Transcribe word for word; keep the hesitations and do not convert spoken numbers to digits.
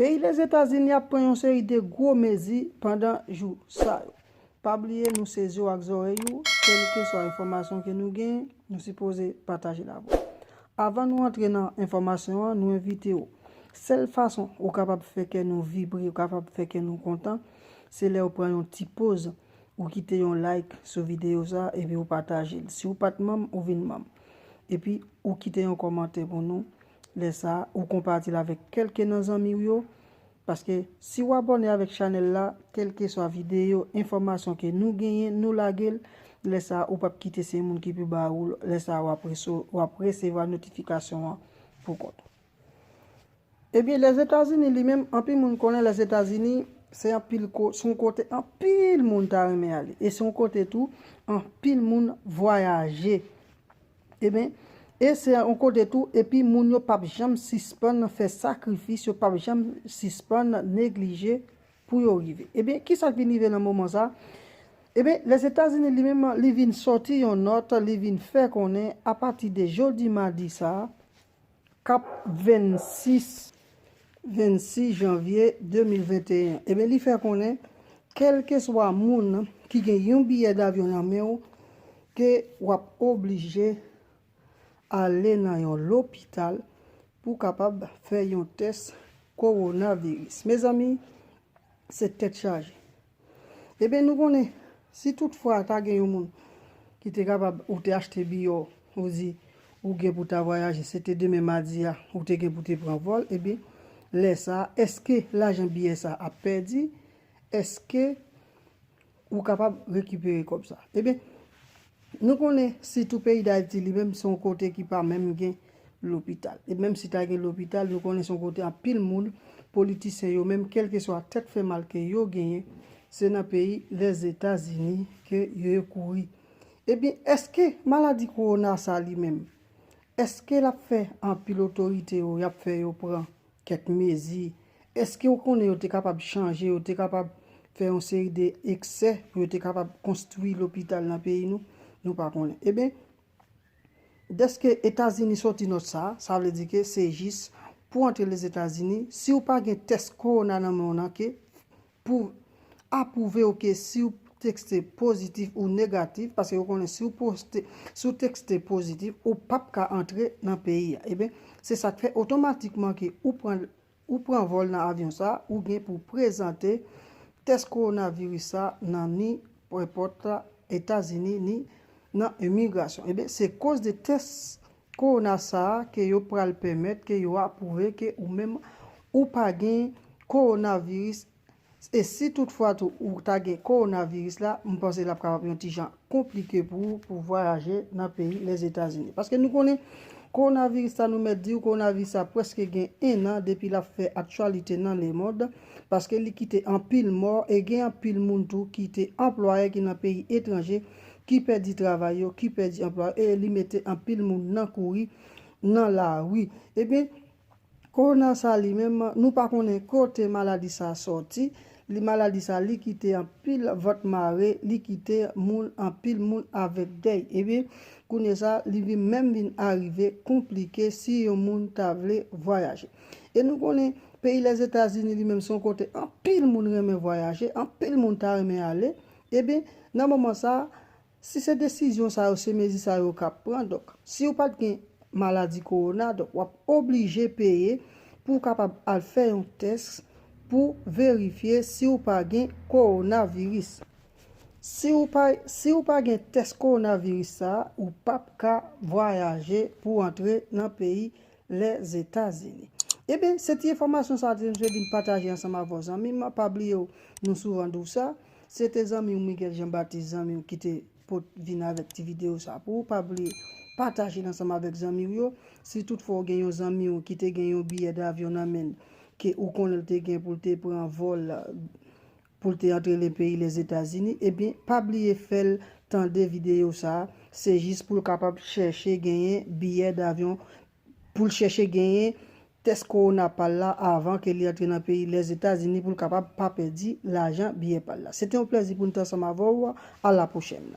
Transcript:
Peyi Lèzetazini ap pran yon seri de gwo mezi pandan jou sa yo. Pa bliye, nou se zye w ak zòrèy ou, kèlkeswa enfòmasyon ke nou genyen, nou sipoze pataje l avè w. Avan nou antre nan enfòmasyon an, nou envite w. Sèl fason ou kapab fè kè nou vibre, ou kapab fè kè nou kontan, se lè w pran yon ti poz, ou kite yon like sou videyo sa, epi ou pataje l. Si w pa t manm, ou vin manm. Epi ou kite yon kòmantè pou nou. Lè sa, ou konpati l avèk kèlke nan zanmi w yo. Paske si w abòne avèk chanèl la, kèlkeswa videyo, enfòmasyon ke nou genyen, nou lage l, lè sa ou p ap kite se moun ki pi ba ou l, lè sa w ap reso-, w ap resevwa notifikasyon an pou kont ou. Ebyen, Lèzetazini li menm, anpil moun konnen Lèzetazini se anpil ko-, se yon kote anpil moun ta renmen ale. E se yon kote tou, anpil moun vwayaje. Ebyen, e se yon kote tou, epi moun yo p ap janm sispann fè sakrifis, yo p ap janm sispann neglije pou yo rive. Ebyen, kisa k vin rive nan moman sa? Ebyen, Lèzetazini li menm, li vin sòti yon nòt, li vin fè konnen apati de jodi madi sa, k ap vennsis, vennsis janvye de mil venteyen. Ebyen, li fè konnen, kèlkeswa moun ki gen yon biyè davyon nan men w, ke w ap oblije ale nan yon lopital pou kapab fè yon tès kowonaviris. Mezanmi, se tèt chaje. Ebyen, nou konnen, si toutfwa ta gen yon moun ki te kapab, ou te achte biyè w, ou di, ou gen pou ta vwayaje, se te demen madi a, ou te gen pou te pran vòl, ebyen, lè sa, èske lajan biyè sa ap pèdi? Èske ou kapab rekipere kòb sa? Ebyen, nou konnen sitou peyi Dayiti li menm se yon kote ki pa menm gen lopital. E menm si ta gen lopital, nou konnen se yon kote anpil moun, politisyen yo menm, kèlkeswa tèt fè mal ke yo genyen, se nan peyi Lèzetazini ke yo kouri. Ebyen, èske maladi kowona sa li menm, èske l ap fè anpil otorite yo, y ap fè yo pran kèk mezi? Èske w konnen yo te kapab chanje, yo te kapab fè yon seri de eksè pou yo te kapab konstwi lopital nan peyi nou? Nou pa konnen. Ebyen, dèske Etazini sòti nòt sa, sa vle di ke se jis pou antre Lèzetazini, si w pa gen tès kowona nan men w nan ke pou apwouve w ke si w teste pozitif ou negatif, paske yo konnen si w poste, si w teste pozitif, ou p ap ka antre nan peyi a. Ebyen, se sa k fè otomatikman ke ou pran, ou pran vòl nan avyon sa, ou gen pou prezante tès kowonaviris sa nan ni pòt Etazini, ni nan imigrasyon. Ebyen, se koz de tès kowona sa a ke yo pral pèmèt ke yo apwouve ke ou menm ou pa gen kowonaviris. E si toutfwa tou ou ta gen kowonaviris la, m panse l ap kapab yon ti jan konplike pou ou pou vwayaje nan peyi Lèzetazini. Paske nou konnen kowonaviris sa, nou mèt di w, kowonaviris sa prèske gen en an depi l ap fè aktyalite nan lemonn, paske li kite anpil mò e gen anpil moun tou ki te anplwaye ki nan peyi etranje, ki pèdi travay yo, ki pèdi anplwa yo, e li mete anpil moun nan kouri nan lari. Ebyen, kowona sa li menm, nou pa konnen kote maladi sa sòti. Li, maladi sa, li kite anpil vant mare, li kite moun, anpil moun avèk dèy. Ebyen, kounye sa, li vin menm vin arive konplike si yon moun ta vle vwayaje. E nou konnen peyi Lèzetazini li menm se yon kote anpil moun renmen vwayaje, anpil moun ta renmen ale. Ebyen, nan moman sa, si se desizyon sa yo, se mezi sa yo k ap pran, donk, si w pa t gen maladi kowona, donk, w ap oblije peye pou w kapab al fè yon tès pou verifye si w pa gen kowonaviris. Si w pa, si w pa gen tès kowonaviris sa, ou p ap ka vwayaje pou w antre nan peyi Lèzetazini. Ebyen, se ti enfòmasyon sa a te vin pataje ansanm avè w, zanmi m. Pa bliye w, nou souvan di w sa. Se te zanmi w Miguel Jean Baptiste, zanmi w ki te pot vin avèk ti videyo sa pou ou. Pa bliye pataje l ansanm avèk zanmi w yo. Si toutfwa w gen yon zanmi w ki te gen yon biyè davyon nan men l, ke ou konnen l te gen pou l te pran vòl, pou l te antre nan peyi Lèzetazini, ebyen, pa bliye fè l tande videyo sa a. Se jis pou l kapab chèche genyen biyè davyon, pou l chèche genyen tès kowona pa l la avan ke li antre nan peyi Lèzetazini pou l kapab pa pèdi lajan biyè pa l la. Se te yon plèzi pou n te ansanm avè w. A la pwochèn.